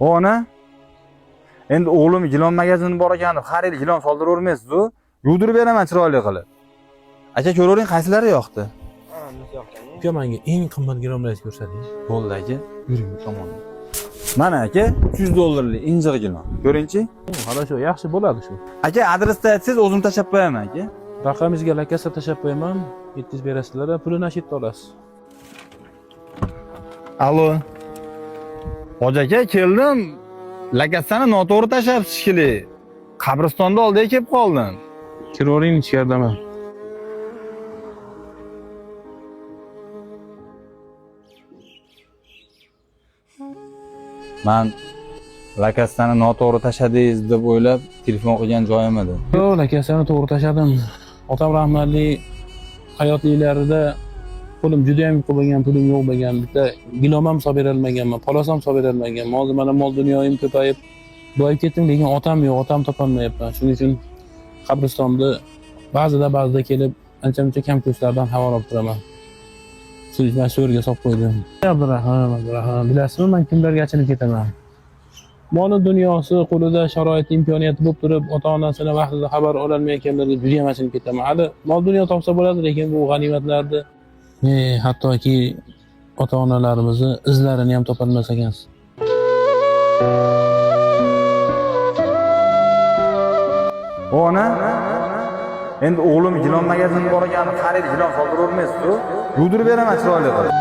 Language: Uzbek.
Ona. Endi o'g'lim gilon magazini bor ekan deb har yil gilon soldiravermaysiz-u. Yuvdirib beraman chiroyli qilib. Aka ko'ravering qaysilari yoqdi? Uka menga eng qimmat gilamlarni ko'rsating. Bo'ldi aka, yuring bu tomonga. Mana aka, 300 dollarlik injiq gilon. Ko'ringchi? Хорошо, yaxshi bo'ladi shu. Aka, adresda aytsangiz o'zim tashlab qo'yaman aka. Raqamingizga lakasa tashlab qo'yaman, yetkazib berasizlar, pulini ana shu yerda olasiz. Alo. Hoji aka, keldim. Lakassani noto'g'ri tashlabsiz shekilli. Qabristonda oldiga kelib qoldim. Kiravering ichkaridaman. Man lakassani noto'g'ri tashladingiz deb o'ylab telefon qilgan joyim edi. Yo'q, lakasani to'g'ri tashladim. Otam rahmatli hayotliklarida pulim juda ham ko'p bo'lgan, pulim yo'q bo'lgan. Bitta gilom ham solib berolmaganman, palos ham solib berolmaganman. Hozir mana mol dunyoyim ko'payib, boyib ketdim, lekin otam yo'q, otam topolmayapman. Shuning uchun qabristonda ba'zida kelib ancha-muncha kam ko'stlardan xabar olib turaman. Man shu yerga solib qo'ydim. Abdurahim, Abdurahim, bilasizmi, man kimlarga achinib ketaman? Moli dunyosi qo'lida sharoit imkoniyati bo'lib turib ota onasini vaqtida xabar ololmayotganlarga juda ham achinib ketaman. Hali mol dunyo topsa bo'ladi, lekin bu g'animatlarni hattoki ota onalarimizni izlarini ham topolmas ekansiz. Ona. Endi o'g'lim gilon magazini bor ekan deb har yil gilon soldiravermaysiz-u. Yuvdirib beraman chiroyli qilib.